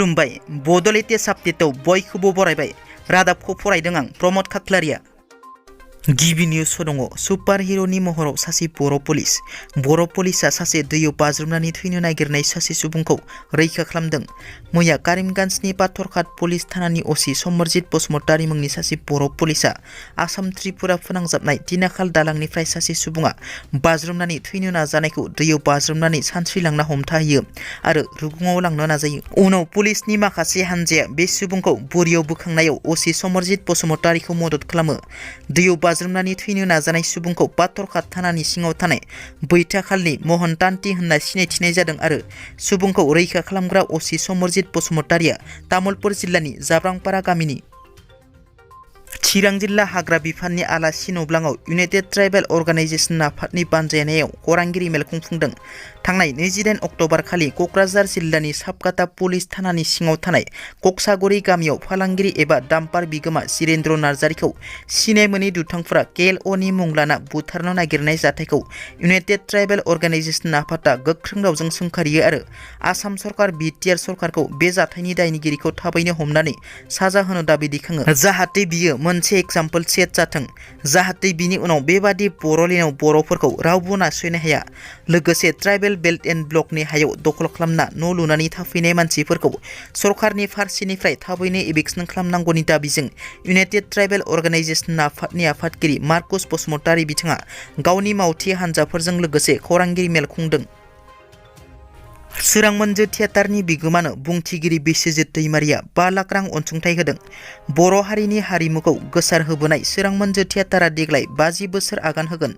खुलुमबाय बड' लेटेस्ट आपडेटआव बयखौबो बरायबाय रादाबखौ फरायदों आं प्रमद खाख्लारिया। गिबि निउस दङ सुपार हिर'नि महराव सासे बर' पुलिसा सासे दैयाव बाज्रुमनानै थैनो नागिरनाय सासे सुबुंखौ रैखा खालामदों। मैया करीमगन्जनि पाथरघाट पुलिस थानानि असि समरजित बसुमतारी मुंनि सासे बर' पुलिसा आसाम त्रिपुरा फोनांजाबनाय दिनाखाल दालांनिफ्राय सासे सुबुङा बाज्रुमनानै थैनो नाजानायखौ दैयाव बाज्रुमनानै सानस्रिलांना हमथाहैयो आरो रुगुङाव लांनो नाजायो। उनाव पुलिसनि माखासे हानजाया बे सुबुंखौ बोरियाव बोखांनायाव असि समरजित बसुमतारीखौ मदद खालामो। दैयाव बाज्रुमनानै थैनो नाजानाय सुबुंखौ पाथरघाट थानानि सिङाव थानाय बैथाखालनि महन तान्ति होनना सिनायथिनाय जादों आरो सुबुंखौ रैखा खालामग्रा असि समरजित बसुमतारीया तामुलपुर जिल्लानि जाब्रांपारा गामिनि। चिरां जिल्ला हाग्रा बिफाननि आलासि नब्लाङाव इउनाइटेड ट्राइबेल अर्गानाइजेशन आफादनि बानजायनायाव खौरांगिरि मेल खुंफुंदों। थांनाय 28 अक्ट'बर खालि क'क्राझार जिल्लानि साबकाता पुलिस थानानि सिङाव थानाय कक्सागुरि गामियाव फालांगिरि एबा डाम्पार बिगोमा जिरेन्द्र नार्जारिखौ सिनाय मोनै दुथांफोरा KLOनि मुं लाना बुथारनो नागिरनाय जाथायखौ इउनाइटेड ट्राइबेल अर्गानाइजेशन आफादा गोख्रों रावजों सोंखारियो आरो आसाम सरकार BTR सरकारखौ बे जाथायनि दायनिगिरिखौ थाबैनो हमनानै साजा होनो दाबि दैखाङो, जाहाथे बियो मोनसे एग्जाम्पल सेट जाथों, जाहाथे बिनि उनाव बेबादि बर'लेण्डआव बर'फोरखौ रावबो नासयनो हाया। लोगोसे ट्राइबेल बेल्ट एन्ड ब्लकनि हायाव दखल खालामना न' लुनानै थाफैनाय मानसिफोरखौ सरकारनि फारसेनिफ्राय थाबैनो इभिक्सन खालामनांगौनि दाबिजों इउनाइटेड ट्राइबेल अर्गानाइजेशन आफादनि आफादगिरि मार्कुस बसुमतारी बिथाङा गावनि मावथि हानजाफोरजों लोगोसे खौरांगिरि मेल खुंदों। सोरां मोनजो थियेटारनि बिगोमानो बुंथिगिरि बिस्वजित दैमारिया 5 लाख रां अनसुंथाइ होदों। बर' हारिनि हारिमुखौ गोसारहोबोनाय सोरां मोनजो थियेटारा देग्लाय 50 बोसोर आगान होगोन।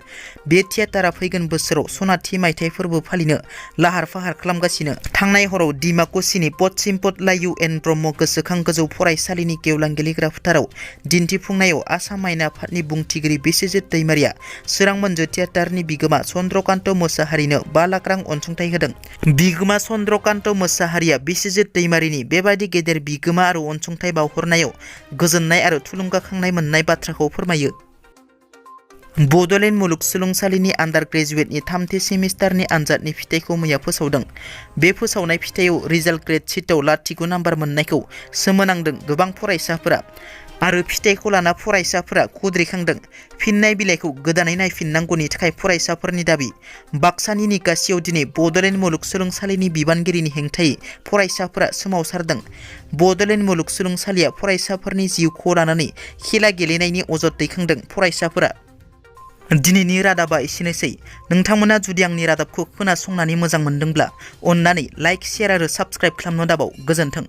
बे थियेटारा फैगोन बोसोराव सनाथि मायथाइ फोरबो फालिनो लाहार फाहार खालामगासिनो। थांनाय हराव डिमाकुसिनि पश्चिमपथ लायु एन ब्रह्म गोसोखां गोजौ फरायसालिनि गेवलां गेलेग्रा फोथाराव दिन्थिफुंनायाव आसाम आयेन आफादनि बुंथिगिरि बिस्वजित दैमारिया सोरां मोनजो थियेटारनि बिगोमा चन्द्रकान्त मोसाहारिनो 5 लाख रां अनसुंथाइ होदों। बिगोमा चन्द्रकान्त मोसाहारिया बिस्वजित दैमारिनि बेबायदि गेदेर बिगोमा आरो अनसुंथाइ बावहरनायाव गोजोननाय आरो थुलुंगाखांनाय मोननाय बाथ्राखौ फोरमायो। बड'लेण्ड मुलुगसोलोंसालिनि आन्डार ग्रेजुवेटनि 3थि सेमिस्टारनि आनजादनि फिथाइखौ मैया फोसावदों। बे फोसावनाय फिथाइयाव रिजाल्ट ग्रेड शीटआव 0 नाम्बार मोननायखौ सोमोनांदों गोबां फरायसाफोरा आरो फिथाइखौ लाना फरायसाफोरा खुद्रिखांदों। फिननाय बिलाइखौ गोदानै नायफिननांगौनि थाखाय फरायसाफोरनि दाबि। बाक्सानि निकासियाव दिनै बड'लेण्ड मुलुगसोलोंसालिनि बिबानगिरिनि हेंथायै फरायसाफोरा सोमावसारदों। बड'लेण्ड मुलुगसोलोंसालिया फरायसाफोरनि जिउखौ लानानै खेला गेलेनायनि अजद दैखांदों। फरायसाफोरा दिनैनि रादाबा एसेनोसै। नोंथांमोना जुदि आंनि रादाबखौ खोनासंनानै मोजां मोनदोंब्ला अन्नानै लाइक, शेयार आरो साबस्क्राइब खालामनो दाबाव। गोजोन्थों।